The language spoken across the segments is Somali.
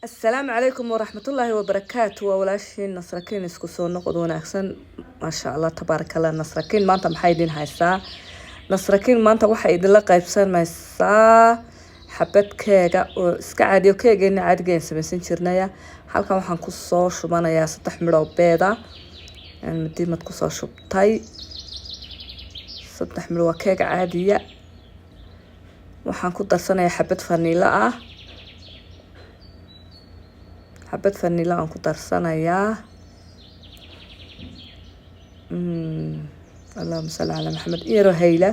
Asalaamu calaykum waraxmatullaahi wabarakaatu. Waa walaashiin Nasrakiin, isku soo noqod wanaagsan. Maasha Allah, tabaarakallah. Nasrakiin maanta maxay idin haysaa? Nasrakiin maanta waxay idinla qaybsanaysaa xabad keega oo iska caadiyo, keegeena caadigeena samaysan jirnaya. Halkan waxaan kusoo shubanayaa 3 midhoo beeda madiimad kusoo shubtay. 3 midho waa keeg caadiya. Waxaan ku darsanayaa xabad faniilo ah, xabad vanilla aan ku darsanayaa. Allahuma salli calaa Maxamed. Yaroo hayla,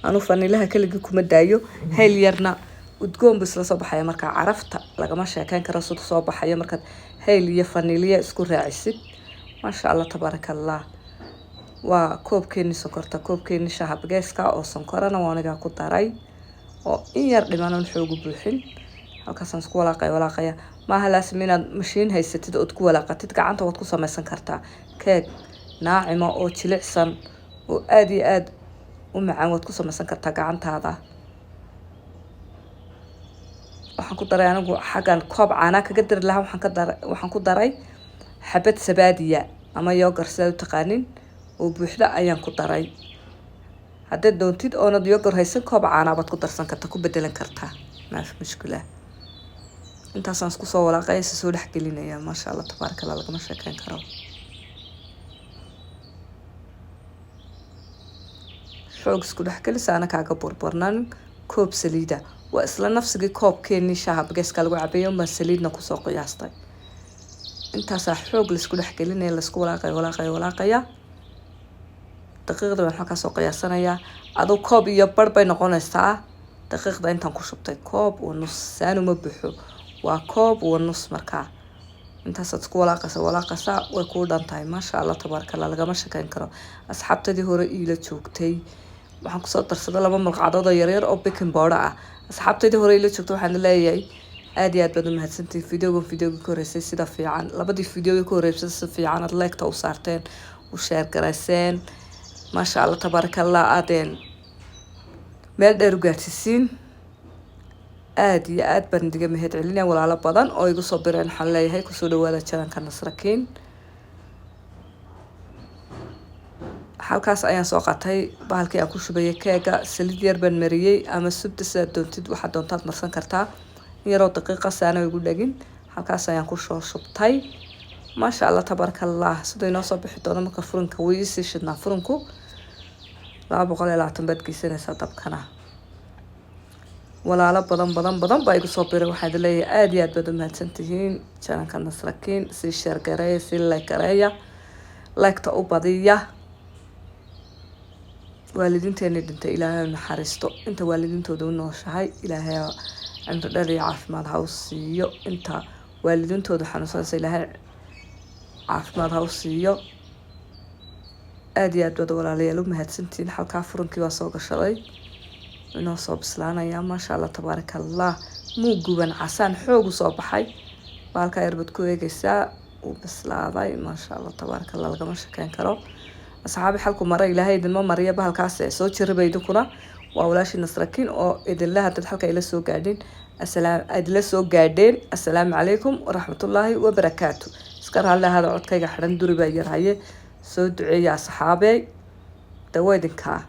anu vanillaha keligii kuma daayo, hayl yarna udgoon bu isla soo baxaya. Markaa carafta lagama sheekeyn karo sida soo baxayo markaad hayl iyo vanilla isku raacisid. Maasha Allah, tabaaraka Allah. Waa koobkeeni sonkorta, koobkeeni shaaha bageeska oo sonkorana waa anigaa ku daray oo in yar dhimanon xoogu buuxin. Halkaasaan isku walaaqaya walaaqaya. Maaha laasim inaad mashiin haysatid ood ku walaaqatid, gacanta waad ku samaysan kartaa. Keeg naacima oo jilicsan oo aada iyo aada u macaan waad ku samaysan kartaa gacantaada. Waxaan ku daray anigu xaggan koob caanaa kaga dari lahaa, waxaan ku daray xabad sabaadiya ama yogurt sidaad u taqaanin oo buuxda ayaan ku daray. Haddaad doontid oonad yogurt haysan, koob caanaa baad ku darsan kartaa, ku bedelan kartaa, maafi mushkila. Intaasaan isku soo walaaqaya, isa soo dhex gelinaya. Maasha Allah, tabaaraka Allah, lagama sheekeyn karo. Xoog isku dhex gelisa, ana kaaga burburnan. Koob saliida waa isla nafsigii koobkeenii shaaha bageeska lagu cabeeyo unbaan saliidna kusoo qiyaastay. Intaasaa xoog laisku dhex gelinaya, laisku walaaqaya walaaqaya walaaqaya. Daqiiqda baan waxaa kasoo qiyaasanayaa, aduu koob iyo bar bay noqonaysaa daqiiqda intaan ku shubtay. Koob wa nus saanuma buxo, waa koob wa nus. Markaa intaasaad isku walaaqaysa walaaqaysaa, way kuu dhan tahay. Maasha Allah, tabaaraka Allah, lagama shekeyn karo. Asxaabtadii hore iila joogtay, waxaan kusoo darsaday 2 malqacdood oo yaryar oo baking powder ah. Asxaabtadii hore iila joogtay waxaan leeyahay aad iyo aad baad u mahadsantihiin. Videogan videoga ka horreysay sida fiican, labadii videoga ka horreysay si fiican aad like-ta u saarteen, u share garayseen. Maasha Allah, tabaaraka Allah, aadeen meel dheer u gaadhsiisiin. Aad iyo aad baan idiga mahad celinaya. Walaalo badan oo igu soo bireen waxaan leeyahay kusoo dhawaada channelka Nasrakiin. Halkaas ayaan soo qaatay bahalkii aan ku shubayay keega. Saliid yar baan mariyey ama subta, sidaad doontid, waxaad doontaad marsan kartaa. In yaroo daqiiqa saana igu dhegin, halkaas ayaan kusoo shubtay. Maasha Allah, tabaaraka Allah. Siduu inoo soo bixi doono marka furinka way isii shidnaa. Furinku 220 baad geysanaysaa dabkana. Walaalo badan badan badan baa igu soo biray, waxaan idin leeyahay aada iyo aad baad u mahadsantihiin. Channelka Nasrakiin sii share gareeya, sii like gareeya, like-ta u badiya. Waalidiinteena dhintay Ilaahay ha naxariisto, inta waalidiintooda u nooshahay Ilaahay cimri dheer iyo caafimaad ha u siiyo, inta waalidiintooda xanuunsanaysa Ilaahay caafimaad ha u siiyo. Aada iyo aad baad walaalayaal u mahadsantihiin. Halkaa furankii baa soo gashaday, inoo soo bislaanaya. Maasha Allah, tabaaraka Allah. Muu guban, casaan xoogu soo baxay. Baalkaa yar baad ku eegaysaa, wuu bislaaday. Maasha Allah, tabaaraka Allah, lagama shekeyn karo. Asxaabi, xalku mara Ilaahay idinma mariya bahalkaas soo jiraba. Idinkuna waa walaashii Nasrakiin oo idinle, haddaad halka ila soo gaadhin, idinla soo gaadheen, assalaamu calaykum waraxmatullaahi wabarakaatu. Iska raalli ahaada, codkayga xidhan, duri baa yarhaye. Soo duceeya asxaabey, dawa idinkaa.